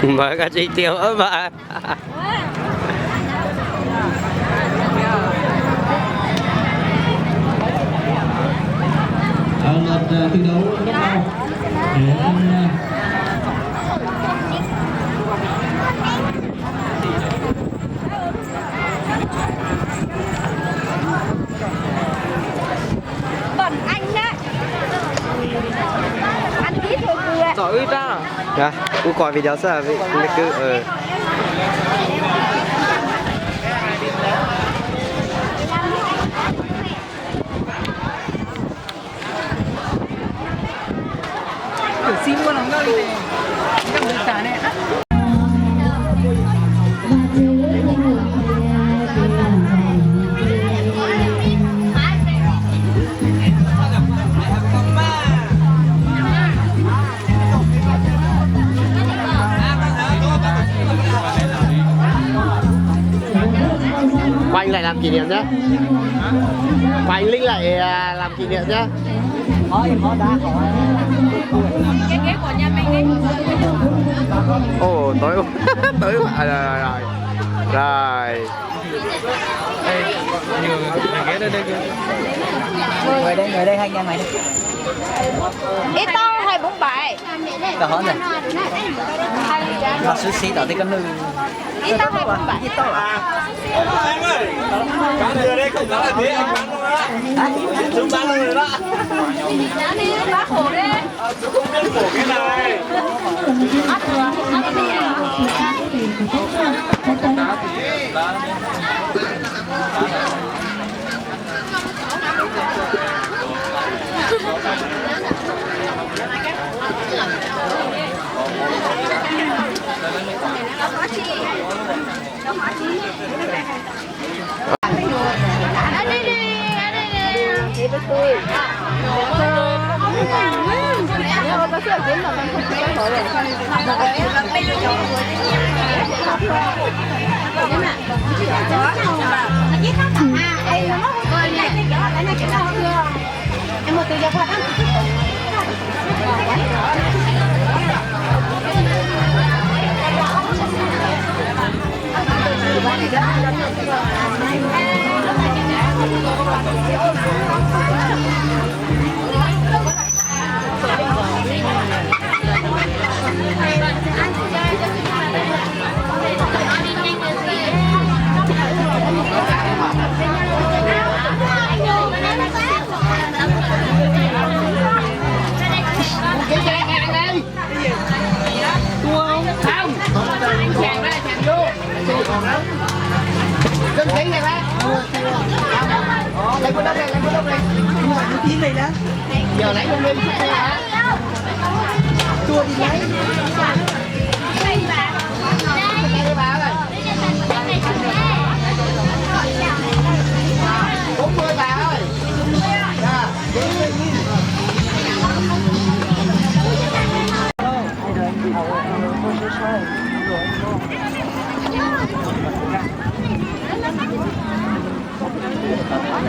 Mời các chị tiểu ớt mà. Ờ, lượt, ờ, thi đấu bắt đầu. Để, ờ, Còn anh đấy. Anh biết thôi. Giỏi ư ta. Dạ, cũng coi video sao vậy? Cái cứ, ờ. Sim muaj los nkauj li ne, nkauj li tas ne. Khoa Anh lại làm kỷ niệm nhá. Khoa Anh Linh lại, à, làm kỷ niệm nhá. Ồ, tối, tối, à, rồi, rồi, rồi. Rồi. Ngồi đây, ngồi đây, hai anh em ngồi đây. Ib tauj hai bốn bảy. Tao hỏi nè. Mà xúi xí tao thấy có nư. Ib tauj hai bốn bảy. Hả? Bác khổ đấy.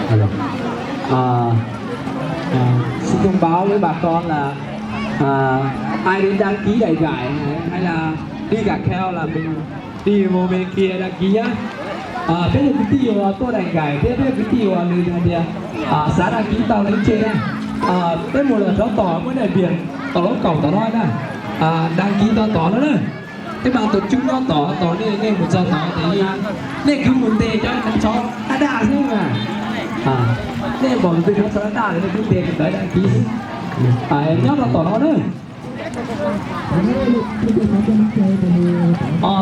Alo. À, à, xin thông báo với bà con là, à, ai đến đăng ký đại giải hay là đi cả kheo là mình đi vô bên kia đăng ký nhá. À, peb yog kwv tij uas tuaj đại giải thiab peb yog kwv tij uas nws hais tias, à, xav đăng ký tau nws tseg na. À, peb mus lawm rov tom muaj daim biam tom lub kaum tom no na. À, đăng ký tau tom no na. Peb mas tus tswb nyob tom, tom nej, nej mus txog tom tes li, nej kwv mus ntes cov neev tsov daj daj xwb na. Nej pom tus twg neev tsov daj daj lawm nej kwv ntes mus ntawd đăng ký xwb. Nyob rau tom no na.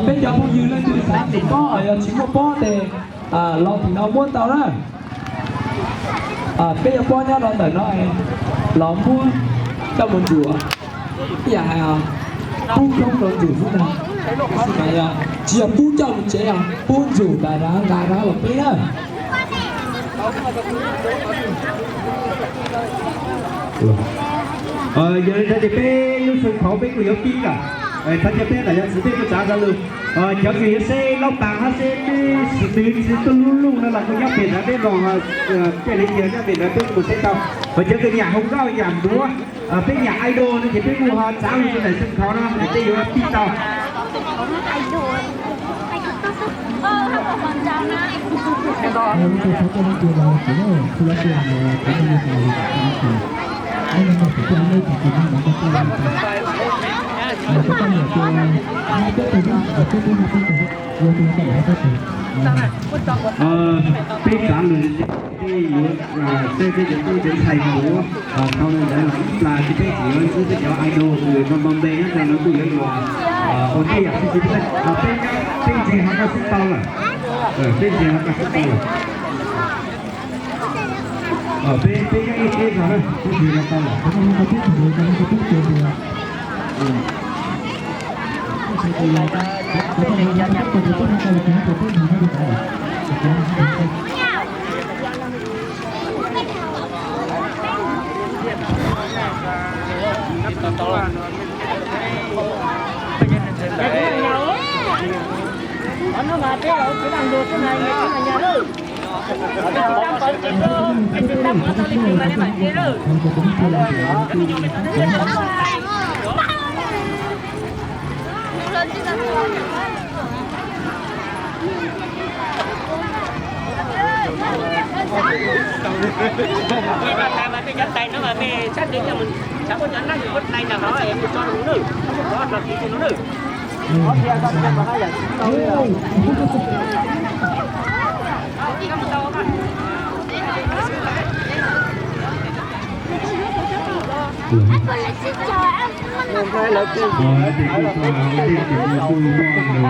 Peb cov phooj ywg leej twg xav ntim pob, yog tsis muaj pob ces los tim no muab tau na. Peb cov pob nyob rau ntawm no, los muab coj mus ntsuam. Ib yam hais pub khoob rau ntsuam xwb ntag. Tsis yog pub coj mus tsev os, pub ntsuam tas nqa rab los peb na. Yog li ntawd ces peb lub sân khấu peb kuj yuav pib lawm. Thov caw peb nam yog txiv peb kuj tsav zog lug. Cov kws yuav seb laub pas hab seb peb sim twv tsis tuaj lub luj no los kuj nyob pem ntawd peb los, caij li tiag nyob pem ntawd peb mus seb tau. Ho cov kws nyam hoo nkauj nyam npuav, peb nyam idol no ces peb kuj ho tsav lug rua ntawm sân khấu no es peb yuav pib tau. Peb tsav lug, peb yuav, peb cov, peb cov ntxhais npuav, thaum ntawd los ib plag ces peb tseem yuav ntsib peb cov idol kws npo npe nyob rau no kuj yuav los ua tej yam sib tw. Peb, peb ntseeg hov koj sib tau lawm, peb ntseeg hov koj sib tau lawm. Peb, peb nyob ib teb zog na, peb ntseeg hov tau lawm. Ces kuj ua ntej ces kuj muaj lus qab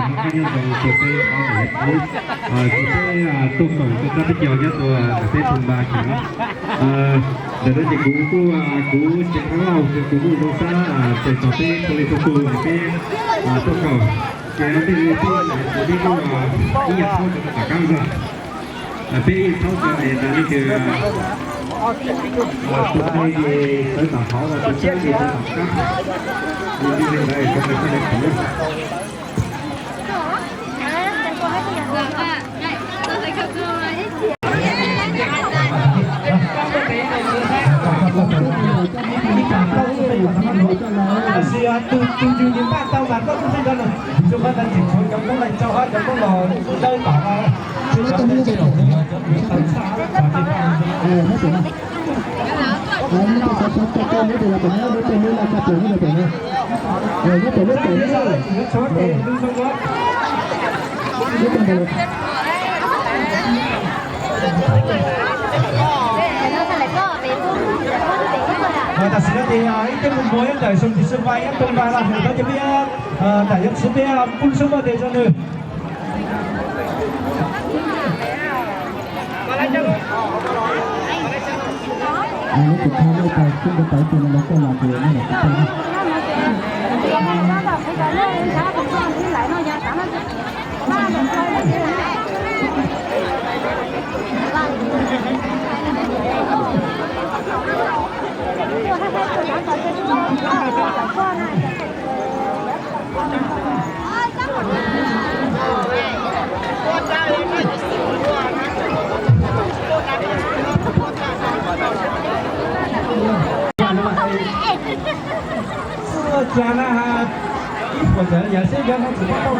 nyob zoo rau peb ob tug, ces peb tuaj koom rau peb cov nyob rau peb thoob npa kheev. Ntawm no ces kuv kuj, kuv Tsev Khaub Lauj ces kuv kuj zoo sab pes txog peb txhua leej txhua tus es peb tuaj koom, ces ua ntej li peb kuj ib yam thaub rau tom qab zog. Peb ib yam thaub rau es tas li kws tus qe ces sawv tom hauv los tus tsawb ces sawv tom qab. Yog li ntawd sawv daws sawv daws koom. Tab sis tus, tus yug yus npaj tau mas koj kuj tseem nrog lawm, vim rau qhov ntawd tseem tshuav cov koob laij tsau hab cov koob los dawb tom no, tshuav cov tawv tshaj. Tam sim no ces ib tug mus muag nyob ntawm xyoo tis xwb vai nyob too npa los mus tau ces peb, tam yuav txiv peb pub lub xub npaj tes rau nws. Lub tus thawj lej tas xub npaj tes tus no los koj los tus no los koj. Ua cas na, ib puas tawm yam seb cov no tsis tau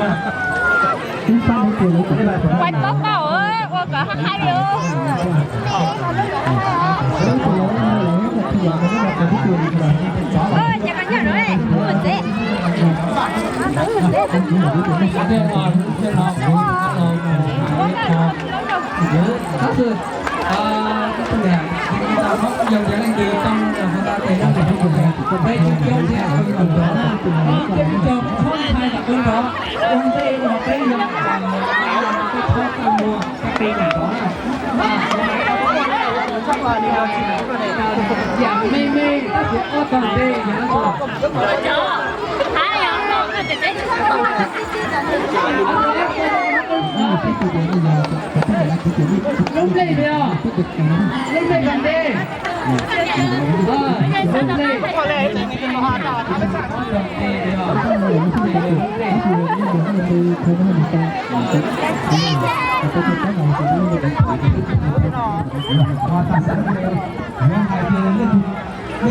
na. Kuv paub paub ua kom haj hais li. Ces koj nyob no, mus tsev. Tab sis ib tug niam, tau hmoob yog cov leej twg tau los mus tas tes no, peb coob coob thiab, tau yog nrov na, peb coob tshoob ntshai kom kawg nrov, ua ntej uas peb yog peb txhob tau muag cov pes nram nrov na. Yam me me tab sis ob tog ntej yog no. Lub nplej li os, lub nplej kom ntej. Lub nplej. Nej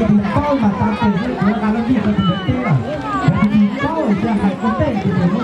tus paub mas tau tes xwb, kuv nqa lub ntiaj rau tus ntawd teb lawm.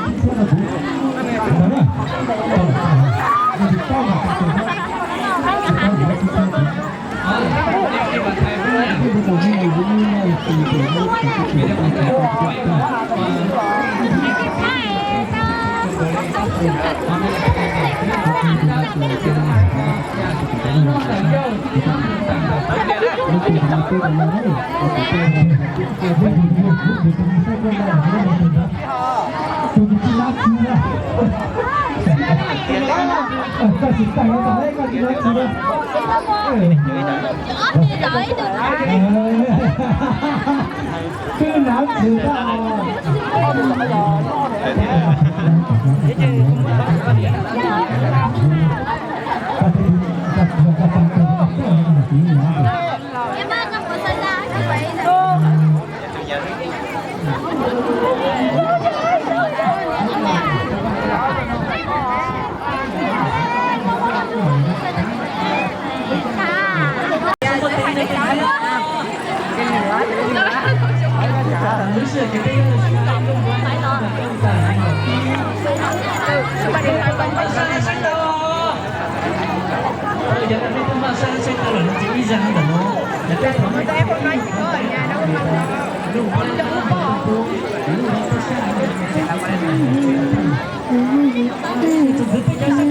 Yog tus tsis paub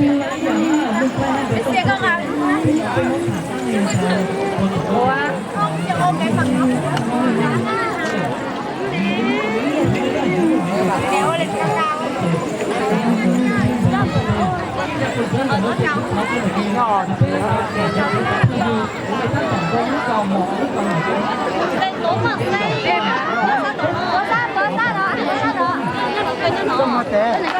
ces hais ua ntej tus ntawd muab txib txhiab rau kuv. Nej tus paub mas tau tes xwb.